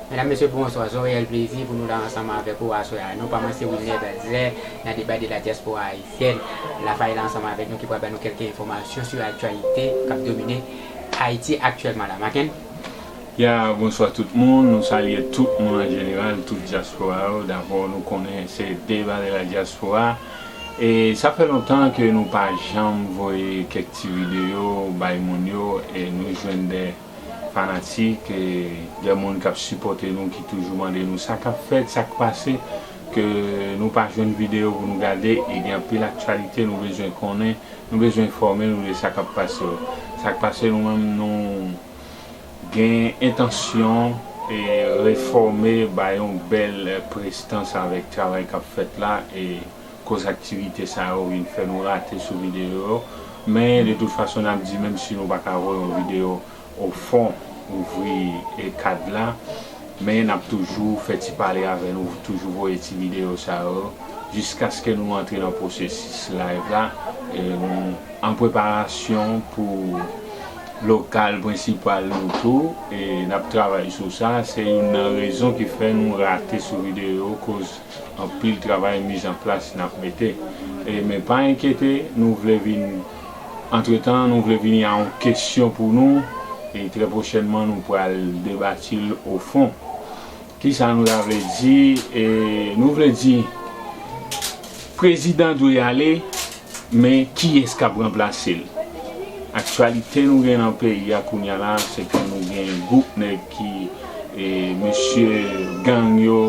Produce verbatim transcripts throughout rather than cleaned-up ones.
Medam, mesye, bonswa. Se yon reyèl plezi pou nou la ansanm avèk ou aswè a. Non pa mwen se Wilner Belzè, nan deba de la dyaspora ayisyèn. Lafay la ansanm avèk nou ki pral ba nou kèlke enfòmasyon sou aktyalite k ap domine Ayiti aktyèlman la. Maken? Ya, bonswa tout moun. Nou salye tout moun an jeneral, tout dyaspora yo. Dabò, nou konnen se deba de la dyaspora. E sa fè lontan ke nou pa janm voye kèk ti videyo bay moun yo, e nou jwenn de fanatik, e de moun k ap sipòte nou, ki toujou mande nou sa k ap fèt, sa k pase, ke nou pa jwenn videyo pou nou gade, e gen anpil aktyalite nou bezwen konnen, nou bezwen enfòme nou de sa k ap pase yo. Sa k pase, nou menm, nou gen entansyon e refòme, bay yon bèl, e, prestans avèk travay k ap fèt la, e koz aktivite sa yo vin fè nou rate sou videyo yo. Men, de tout fason, n ap di, menm si nou pa ka voye yon videyo o fon, ouvri, e, kad la, men n ap toujou fè ti pale avè nou, toujou voye ti videyo sa yo, jiskaske nou antre nan pwosesis live la, e, nou an preparasyon pou lokal prensipal nou tou, e n ap travay sou sa. Se youn nan rezon ki fè nou rate sou videyo yo, koz anpil travay mizanplas n ap mete. E, men pa enkyete, nou vle vin, antretan, nou vle vini a yon kesyon pou nou, e trè pwochènman, nou pral debati l o fon. Kisa nou ta vle di? E, nou vle di, prezidan dwe ale, men kiyès k ap ranplase l? Aktyalite nou gen nan peyi a kounye a la, se ke nou gen gwoup nèg ki, e, mesye gang yo,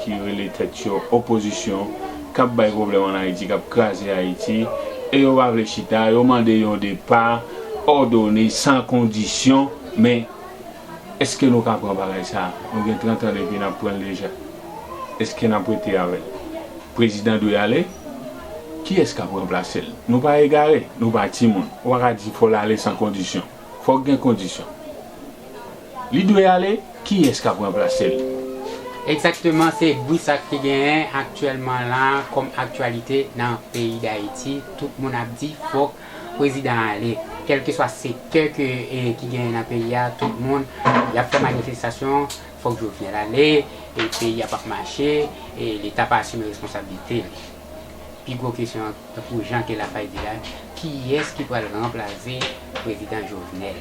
ki rele tèt yo opozisyon, k ap bay pwoblèm ann Ayiti, k ap kraze Ayiti, e yo pa vle chita, yo mande yon depa òdone, san kondisyon, men èske nou ka pran bagay sa? Nou gen trant an depi n ap pran l deja. Èske n ap rete avè l? Prezidan dwe ale. Kiyès k ap ranplase l? Nou pa egare, nou pa timoun. Ou pa ka di fò l ale san kondisyon. Fòk gen kondisyon. Li dwe ale, kiyès k ap ranplase l? Egzakteman, se bri sa ki genyen aktyèlman la kòm aktyalite nan peyi Dayiti. Tout moun ap di fòk prezidan ale. Kèlkeswa sektè ke, e, ki genyen nan peyi a, tout moun y ap fè manifestasyon, fòk Jovenel ale, e peyi a p ap mache, e Leta pa asime responsablite l. Pi gwo kesyon an, tankou jan ke Lafay di la, kiyès ki pral ranplase prezidan Jovenel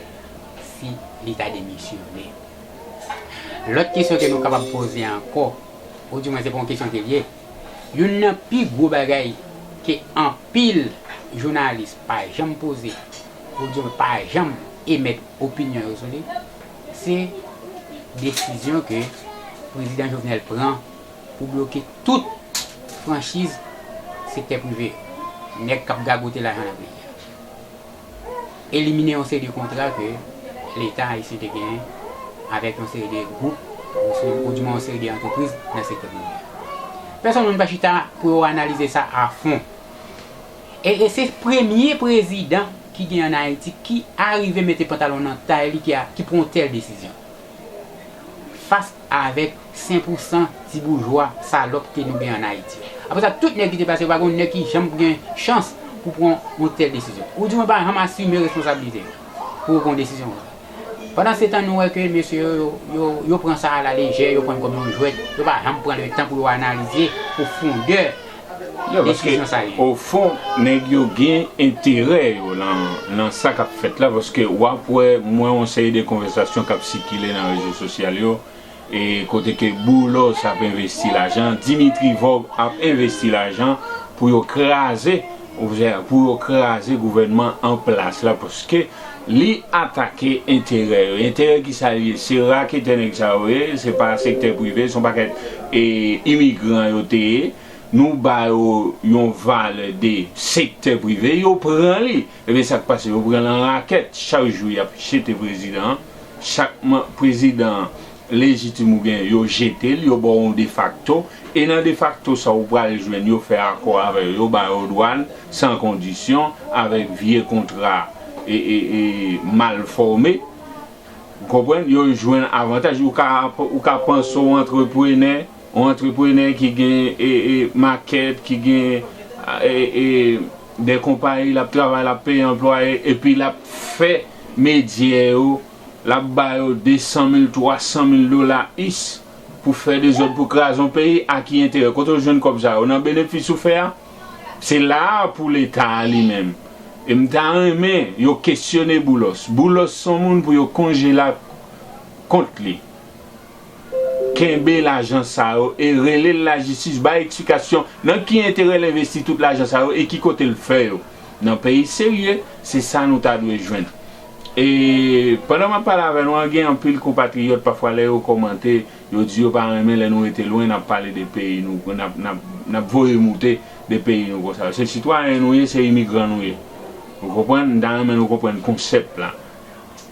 si li ta demisyone? Lòt kesyon ke nou kapab poze ankò, oudimwen se pa yon kesyon ke l ye, youn nan pi gwo bagay ke anpil jounalis pa janm poze, oudimwen pa janm emèt opinyon yo sou li, se desizyon ke prezidan Jovenel pran pou bloke tout franchiz sektè prive yo, nèg k ap gagote lajan nan peyi a, elimine yon seri de kontra ke Leta ayisyen te genyen avèk yon seri de gwoup, oudimwen yon seri de antrepriz nan sektè prive a. Pèsonn moun pa chita pou yo analize sa afon. E, e se premye prezidan ki gen ann Ayiti ki arive mete pantalon nan tay li, ki a, ki pran yon tèl desizyon fas avèk sen pou san ti boujwa salòp ke nou gen ann Ayiti. Apre sa, tout nèg ki te pase yo, pa gen yon nèg ki janm gen chans pou pran yon tèl desizyon. Oudimwen pa janm asime responsablite yo pou yo pran yon desizyon konsa. Pandan se tan, nou wè ke mesye yo, yo, yo, yo pran sa alalejè, yo pran l kòm yon jwèt, yo pa janm pran letan pou yo analize pwofondè desizyon sa yo. Yo, paske o fon, nèg yo gen enterè yo nan, nan sa k ap fèt la, paske w ap wè, m wè yon seri de konvèsasyon k ap sikile nan rezo sosyal yo, e kote ke Boulos ap envesti lajan, Dimitri Vorbe ap envesti lajan pou yo kraze, pou yo kraze gouvènman an plas la, paske li atake enterè yo. Enterè ki sa l ye? Se raketè nèg sa yo ye, se pa sektè prive, se yon pakèt, e, imigran yo te ye. Nou ba yo yon valè de sektè prive, yo pran li. Ebyen, sa k pase? Yo pran l an rakèt. Chak jou, y ap jete prezidan an. Chak man-, prezidan lejitim ou gen, yo jete l, yo ba w yon defakto. E nan defakto sa, ou pral jwenn yo fè akò avè yo, yo ba yo dwàn san kondisyon, avèk vye kontra e, e, e mal fòme. Ou konprann? Yo jwenn avantaj. Ou ka, ou ka panse w antreprenè, yon antreprenè ki gen, e, e, makèt, ki gen, e, e, de konpayi, l ap travay, l ap peye anplwaye, epi l ap fè medya yo, l ap ba yo de san mil, twa san mil dola is, pou fè dezòd, pou kraze yon peyi, a ki enterè? Kote w jwenn kòb sa yo? Nan benefis ou fè a? Se la a pou Leta a li menm. E m ta renmen yo kesyone Boulos. Boulos se yon moun pou yo konjele ak kont li. Kenbe lajan sa yo e rele l lajistis, bay eksplikasyon nan ki enterè l envesti tout lajan sa yo e ki kote l fè yo. Nan peyi serye, se sa nou ta dwe jwenn. E pandan m ap pale avè nou an, gen anpil konpatriyòt, pafwa, lè yo kòmante, yo di yo pa renmen lè nou rete lwen, n ap pale de peyi nou, n ap, n ap, n ap voye moute de peyi nou konsa. Se sitwayen nou ye, se imigran nou ye. Ou konprann? M ta renmen nou konprann konsèp la.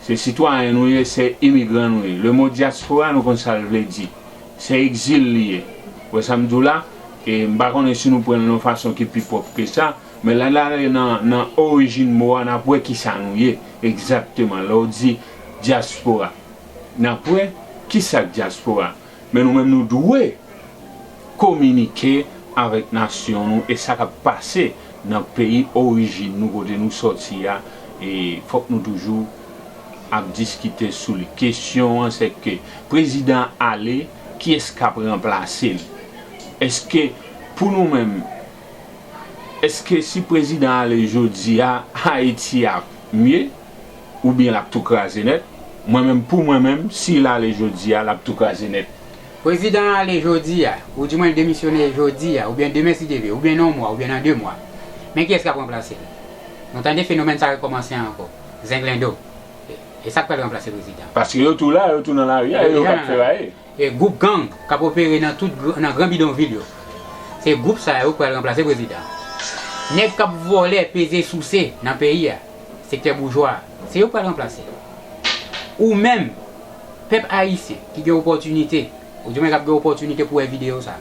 Se sitwayen nou ye, se imigran nou ye. Le mo dyaspora, nou konn sa l vle di. Se egzil li ye. Ou wè sa m di w la? E m pa konnen si nou pran l nan yon fason ki pi pwòp ke sa, men lè n ale nan, nan orijin mo a, n ap wè kisa nou ye egzakteman. Lè w di dyaspora, n ap wè kisa k dyaspora. Men nou menm, nou dwe kominike avèk nasyon nou e sa k ap pase nan peyi orijin nou, kote nou sòti a. E fòk nou toujou ap diskite sou li. Kesyon an, se ke prezidan ale, kiyès k ap ranplase l? Èske pou nou menm, èske si prezidan ale jodi a, Ayiti ap mye? Oubyen l ap tou kraze nèt? Mwen menm, pou mwen menm, si l ale jodi a, l ap tou kraze nèt. Prezidan an ale jodi a, oudimwen l demisyone jodi a, oubyen demen si Dye vle, oubyen nan yon mwa, oubyen nan de mwa. Men kiyès k ap ranplase l? Nou tande fenomèn sa rekòmanse ankò. Zenglendo. E, e sa k pral ranplase prezidan? Paske yo tou la, yo tou nan lari a, e yo k ap feraye. E gwoup gang k ap opere nan tout gr-, nan gran bidonvil yo. Se gwoup sa yo k pral ranplase prezidan. Nèg k ap vòlè, peze, souse nan peyi a, sektè boujwa a, se yo k pral ranplase. Ou menm, pèp ayisyen ki gen opòtinite, oudimwen k ap gen opòtinite pou wè videyo sa,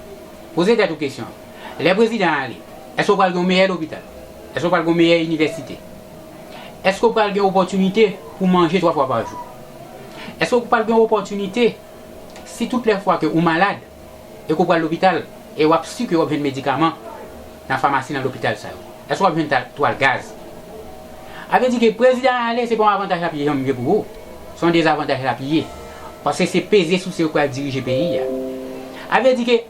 poze tèt ou kesyon, lè prezidan an ale, èske w pral gen yon meyè lopital? Èske w pral gen yon meyè inivèsite? Èske w pral gen opòtinite pou manje twa fwa pa jou? Èske w pral gen opòtinite, si tout lè fwa ke ou malad e ke w pral lopital e w ap si ke w ap jwenn medikaman nan famasi, nan lopital sa yo, èske w ap jwenn ta-, twal gaz? A vle di ke prezidan an ale, se pa yon avantaj l ap ye janm ye pou ou. Se yon dezavantaj l ap ye. Paske se peze souse yo k pral dirije peyi a. A vle di ke,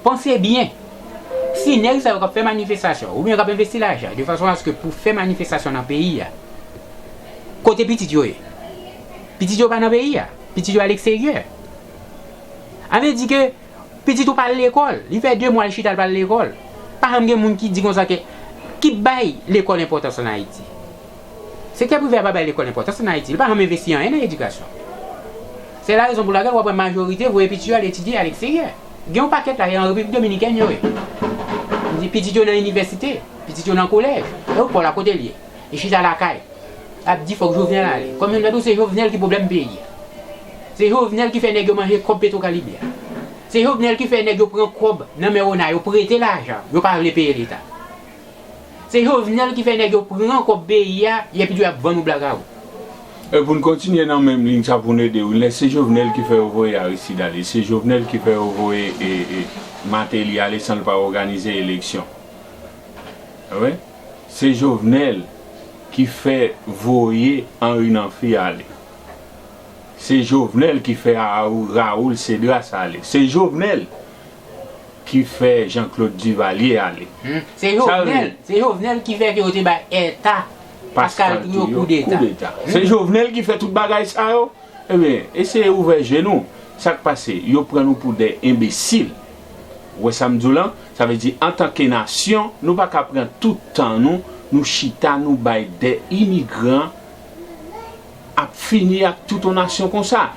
panse byen. Si nèg sa yo k ap fè manifestasyon, oubyen k ap envesti lajan, de fason aske pou fè manifestasyon nan peyi a, kote pitit yo ye? Pitit yo pa nan peyi a. Pitit yo aleksteryè. A vle di ke pitit ou pa al lekòl. Li fè de mwa l chita, l pa al lekòl. Pa janm gen moun ki di konsa ke, ki bay lekòl enpòtans ann Ayiti. Sektè prive a pa bay lekòl enpòtans ann Ayiti. Li pa janm envesti anyen nan edikasyon. Se larezon pou lakèl w ap wè majorite voye pitit yo al etidye aleksteryè. Gen yon pakèt la, e an Repiblik Dominikèn yo ye. M di pitit yo nan inivèsite, pitit yo nan kolèj. E ou pa w la, kote l ye? Li chita lakay. L ap di fòk Jovenel ale. Kòm m te di w, se Jovenel ki pwoblèm peyi a. Se Jovenel ki fè nèg yo manje kòb Petwokaribe a. Se Jovenel ki fè nèg yo pran kòb nan men ona, yo prete lajan, yo pa vle peye Leta. Se Jovenel ki fè nèg yo pran kòb peyi a, epi yo ap vann ou blakawout. E pou n kontinye nan menm liy sa, pou n ede w, lè se Jovenel ki fè yo voye Aristide ale, se Jovenel ki fè yo voye, e, e, Martelly ale san l pa òganize eleksyon. Wi. Se Jovenel ki fè voye Henri Namphy ale. Se Jovenel ki fè Raoul, Raoul Cédras ale. Se Jovenel ki fè Jean-Claude Duvalier ale. Hmm. Se Jovenel, se Jovenel ki fè ke yo te bay eta Pascal Trouillot koudeta. Koudeta. Hmm. Se Jovenel ki fè tout bagay sa yo. Ebyen, eseye ouvè je nou. Sa k pase? Yo pran nou pou de enbesil. Ou wè sa m di w lan? Sa vle di, antanke nasyon, nou pa ka pran tout tan nou, nou chita, nou bay de imigran ap fini ak tout yon nasyon konsa.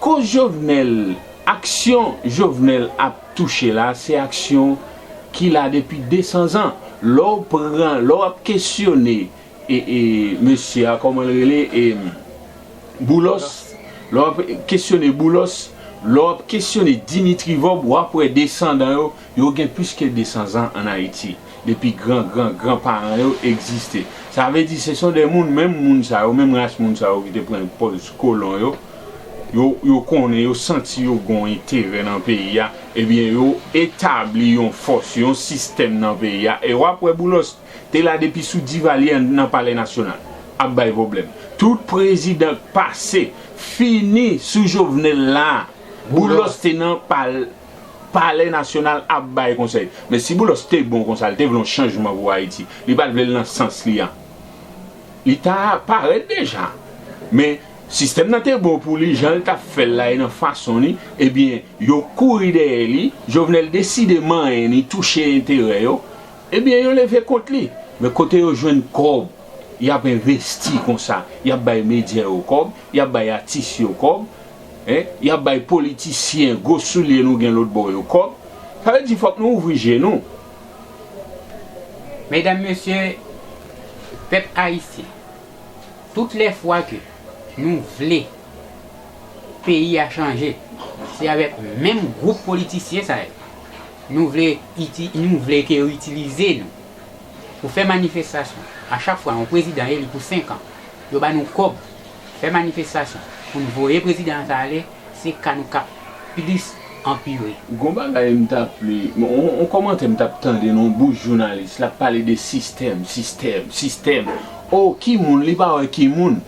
Koz Jovenel, aksyon Jovenel ap touche la, se aksyon ki la depi de san zan. Lè w pran, lè w ap kesyone, e, e, mesye a, kòman l rele, e, Boulos, lè w ap kesyone Boulos, lè w ap kesyone Dimitri Vorbe, w ap wè desandan yo, yo gen plis ke de san zan ann Ayiti, depi gran, gran, gran paran yo egziste. Sa vle di, se son de moun, menm moun sa yo, menm ras moun sa yo ki te pran pòz kolon yo, yo, yo konnen, yo santi yo gen yon enterè nan peyi a, ebyen, yo etabli yon fòs, yon sistèm nan peyi a, e w ap wè Boulos te la depi sou Divalye nan Palè Nasyonal, ap bay pwoblèm. Tout prezidan k pase, fini sou Jovenel la, Boulos te nan pal, Palè Nasyonal ap bay konsèy. Men si Boulos te bon konsa, li te vle yon chanjman pou Ayiti, li pa t vle l nan sans li a. Li ta parèt deja. Men sistèm nan te bon pou li, jan l t ap fè l la e nan fason li, ebyen, yo kouri dèyè li, Jovenel deside manyen li, touche enterè yo, ebyen, yo leve kont li. Men kote yo jwenn kòb, y ap envesti konsa, y ap bay medya yo kòb, y ap bay atis yo kòb, en, y ap bay politisyen gwo soulye nou gen lòt bò yo kòb. Sa vle di fòk nou ouvri je nou. Medam, mesye, pèp ayisyen, tout lè fwa ke nou vle peyi a chanje, se avèk menm gwoup politisyen sa yo nou vle iti, nou vle ke yo itilize nou pou fè manifestasyon. A chak fwa yon prezidan eli pou senk an, yo ba nou kòb, fè manifestasyon pou n voye prezidan an sa ale, se ka nou k ap plis anpire. Gon bagay m t ap li, yon, yon kòmantè m t ap tande nan yon bouch jounalis, l ap pale de sistèm, sistèm, sistèm. O, ki moun, li pa wè ki moun.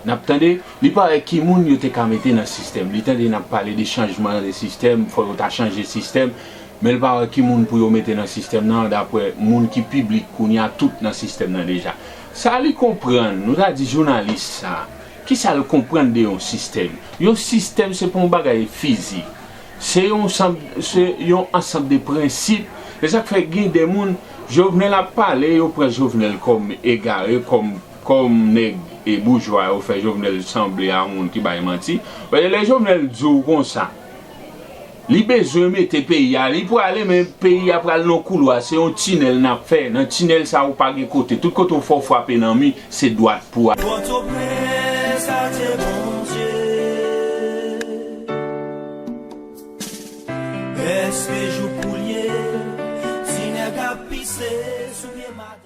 N ap tande, li pa wè ki moun yo te ka mete nan sistèm. Li tande n ap pale de chanjman de sistèm, fò yo ta chanje sistèm, men l pa wè ki moun pou yo mete nan sistèm nan, daprè moun ki piblik kounye a, tout nan sistèm nan deja. Sa li konprann, nou ta di jounalis sa, kisa l konprann de yon sistèm? Yon sistèm se pa yon bagay fizik. Se yon sanm, se yon ansanm de prensip. Se sa k fè gen de moun, Jovenel ap pale, yo pran Jovenel kòm egare, kòm, kòm nèg e boujwa, yo fè Jovenel sanble a yon moun ki bay manti. Paske lè Jovenel di w konsa, li bezwen mete peyi a, li prale, men peyi a pral nan koulwa, se yon tinèl n ap fè. Nan tinèl sa, ou pa gen kote. Tout kote w fè w frape nan mi, se dwat pou ale. Pòtoprens, adye Bondye. Èske jou pou l ye, ti nèg ap pise sou pye madanm?